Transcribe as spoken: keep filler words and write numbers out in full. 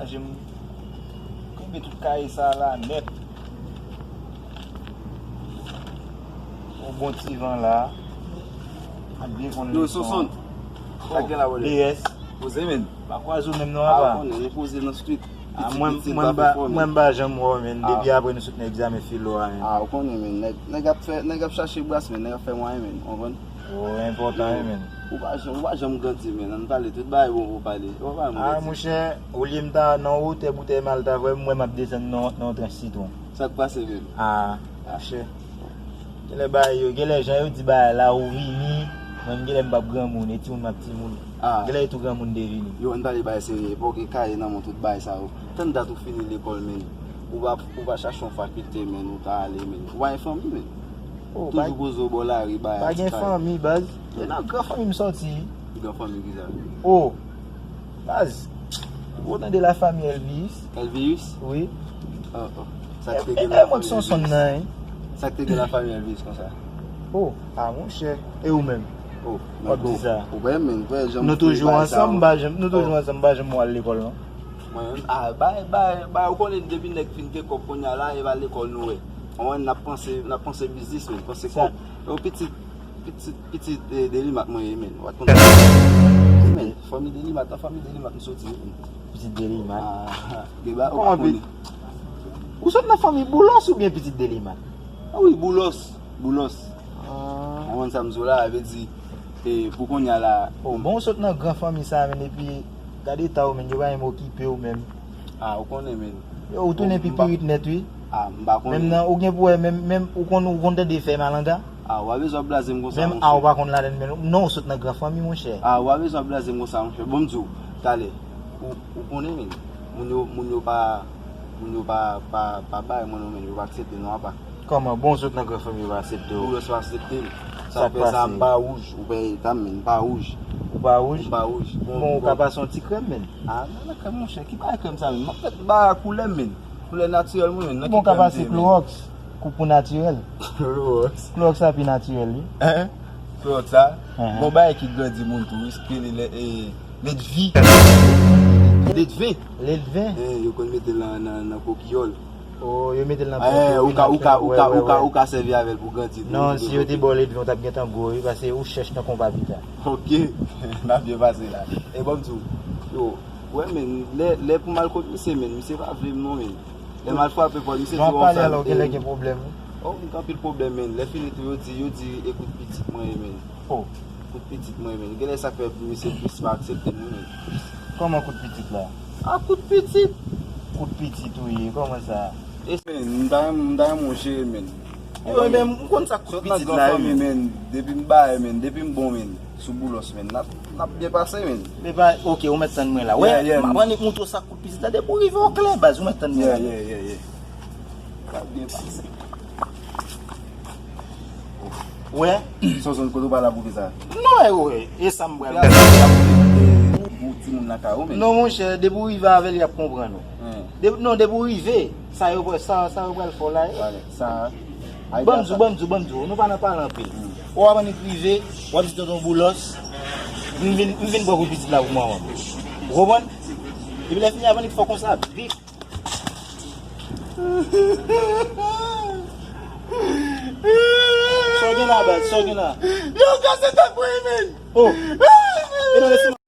Jem kenbe tout kaye sa la nèt. Yon bon ti van la. Ap byen konn leson an. Sonson. Sa gen la, bòdè? D S. Poze, men. Pa kwaze w menm non, apa. Ou konnen, nou poze nan street. Ah, mwen, mwen ba, mwen ba janm wè w, men. Depi apre nou sot nan egzamen filo a, men. Ah, ou konnen, men. Nèg, nèg ap fè, nèg ap chache bras, men. Nèg ap fè mwayen, men. Ou konprann? Oh, enpòtan, wi, men. Ou pa janm, ou pa janm grandi, men. Ann pale, tout bagay bon pou pale. Ou pa mwen. Ah, monchè, olye m ta nan wotè boutèy Malta, vre, m wè m ap desann nan, nan tranch sitwon. Sa k pase, men? Ah, monchè. Genlè bagay yo, genlè jan yo di bagay la, ou vini, mwen, genlè m p ap granmoun, e timoun m ap timoun. Ah. Genlè e tou granmoun te vini. Yo, ann pale bagay serye, pa w gen kaye nan men w, tout bagay sa yo. Tann dat ou fini lekòl, men. Ou pa, ou pa chache yon fakilte, men, ou ta ale, men. Ou pa gen fanmi, men. Oh, toujou poze w bò lari, bay. Pa gen fanmi, baz. E nan gran fanmi m sòti. Gran fanmi ki sa? Oh, baz. Ou tande la famille Elvis? Elvis? Wi. Oh, oh. Sa k te gen la famille Elvis? Sa k te gen la famille Elvis konsa? Oh, ah, monchè. E ou menm? Oh, w ap di sa. Ou wè, men, wè, jan nou toujou ansanm, ba janm, nou toujou ansanm, ba janm w al lekòl, non? Mwen menm, ah, bay, bay, bay, ou konnen depi nèg fin gen kòb kounye a la, e pa lekòl nou wè. Mwen, n ap panse, n ap panse biznis, men, panse kòb. Yo, pitit, pitit, pitit, eh, Delimat mwen ye, men. W ap konn. Men, fanmi Delimat, nan fanmi Delimat m soti, men. Pitit Delimat? Ah, gen ba, ou pa konnen. Ou sot nan fanmi Boulos oubyen pitit Delimat? Ah wi, Boulos, Boulos. Ah. Ou konprann sa m di w la, vle di, eh, pou kounye a la. Oh, bon, ou sot nan gran fanmi sa, men, epi gade eta w, men, yo pa menm okipe w menm. Ah, ou konnen, men. Yo, ou tounen pipirit nèt, wi. Ah, m pa konnen. Menm nan, ou gen pou wè, menm, menm, ou konn, ou konn tande fè malanga? Ah, w a bezwen ap blaze m konsa, monchè. Menm a, ou pa konn ladann, men non, ou sot nan gran fanmi, monchè. Ah, w a bezwen ap blaze m konsa, monchè. Bon, m di w, talè, ou, ou konnen, men, moun yo, moun yo pa, moun yo pa, pa, pa bay mwen non, men, yo pa aksepte non, apa. Kòman? Bon, ou sot nan gran fanmi, yo pa aksepte w? Boulos pa aksepte m. Sa k fè sa, m pa wouj, ou pa eta m, men, m pa wouj. Ou pa wouj? M pa wouj. Bon, ou ka pase yon ti krèm, men. Ah, nan, nan krèm, monchè, ki bagay krèm sa, men? M ap fèt ba koulè m, men. Koulè natirèl mwen, men. Nan ki krèm m te ye, men? Bon, ou ka pase Clorox, pou, pou natirèl. Clorox? Clorox sa pi natirèl, wi. Hein? Clorox sa? Bon, bagay ki grandi moun tou, wi, se rele lè, eh, ledvi. Ledven. Ledven? Eh, yo konn mete l nan, nan, nan kokiyòl. Oh, yo mete l nan pòt yo, wi, ou ka, ou ka, ou ka, ou ka, ou ka sèvi avè l pou grandi tou. Non, si yo te ba w ledven, ou t ap gentan gwo, wi, paske ou chèch nan konpa pita. Ok, n ap byen pase la. E bon, m di w, yo, wè, men, lè, lè pou m al kot misye, men, misye pa vle m non, men. Lè m al frape pòt, misye di, w ap pale alò, genlè gen pwoblèm, wi. Oh, m gen anpil pwoblèm, men. Lè fini tou, yo di, yo di, e kout pitit mwen ye, men. Oh. Kout pitit mwen, men. Genlè sa k fè misye plis pa aksepte m, wi, men. Kòman kout pitit la? Ah, kout pitit? Kout pitit ou ye, kòman sa? E, men, m ta renmen, m ta renmen w jere, men. Yo, men, m konn sa kout pitit la, wi, men. Depi m bay, men, depi m bon, men, sou Boulos, men, n ap, n ap byen pase, men. Men pa, ok, ou mèt tann mwen la. Wè, m ap annik montre w sa kout pitit la, depi w rive o klè, baz, ou mèt tann mwen la. Yeah, yeah, yeah, yeah. N ap byen pase. Wè? Sonson, kote w pa la pou fè sa? Non, e, e sa m pral fè. Pou timoun nan kay ou, men. Non, monchè, depi w rive avè l, y ap konprann ou. Depi, non, depi w rive, sa yo pral, sa, sa yo pral fè w la, e. Ban m di w, ban m di w, ban m di w, nou pa nan pale anpil. Ou ap annik rive, w ap di tonton Boulos, m vin, m vin pran kout pitit la pou manman m. Ou konprann? Epi lè fini, ap annik fè w konsa, bif. Sa w gen la, baz? Sa w gen la? Yo kase tèt mwen, men. Oh. E non, lese m